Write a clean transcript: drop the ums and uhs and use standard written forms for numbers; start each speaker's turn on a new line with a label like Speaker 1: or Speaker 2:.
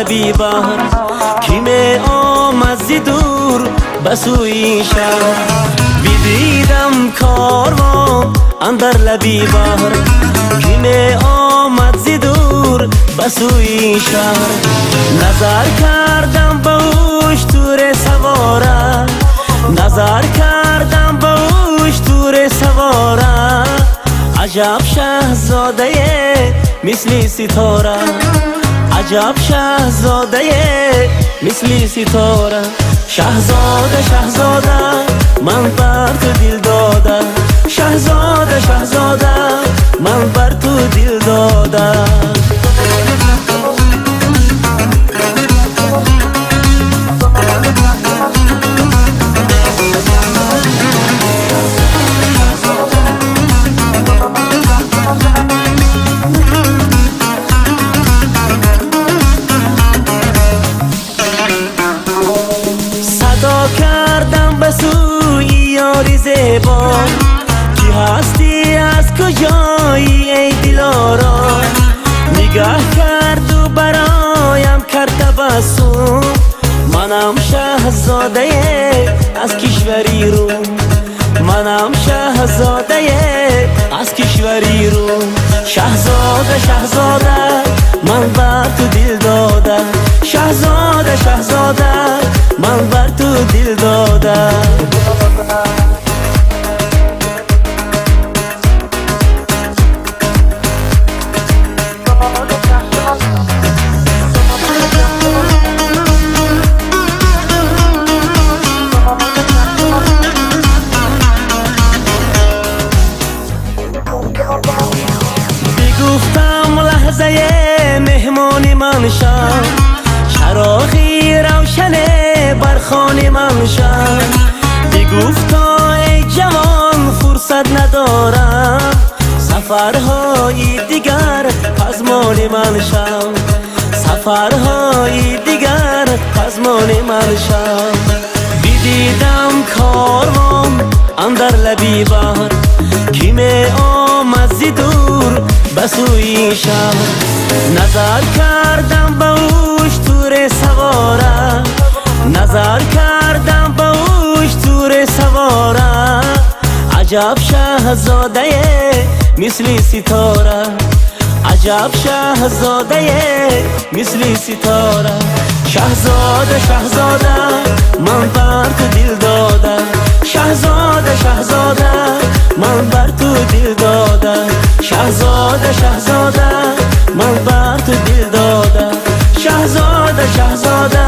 Speaker 1: лаби баҳр, ки меомад зи дур ба сӯи шаҳр. Бидидам корвон андар лаби баҳр, ки меомад зи дур ба сӯи шаҳр. Назар кардам ба уштури савора, назар кардам ба уштури савора. Аҷаб шаҳзодае мисли ситора, аҷаб шаҳзодае мисли ситора. Шаҳзода, шаҳзода, ман бар ту дил дода. Шаҳзода, шаҳзода, ман бар ту дил дода. Садо кардам ба сӯи ёри зебо, ки ҳастӣ аз куҷоӣ эй дилоро? Нигаҳ карду бароям кард табассум, манам шаҳзодае аз кишвари Рум, манам шаҳзодае аз кишвари Рум. Шаҳзода, шаҳзода, ман бар ту дил дода. Шаҳзода, шаҳзода, ман бар ту дил дода. Бигуфтам лаҳзае меҳмони ман шав, чароғи равшане бар хони ман шав. Бигуфто эй ҷавон, фурсат надорам, сафарҳои дигар пазмони ман шав, сафарҳои дигар пазмони ман шав. Бидидам корвон андар лаби баҳр, ки меомад зи дур ба сӯи шаҳр. Назар кардам ба уштури савора, назар кардам ба уштури савора. Аҷаб шаҳзодае мисли ситора, аҷаб шаҳзодае мисли ситора. Шаҳзода, шаҳзода, ман бар ту дил дода. Шаҳзода, шаҳзода, ман бар ту дил дода. Шаҳзода, шаҳзода, ман бар ту дил дода. Шаҳзода, шаҳзода.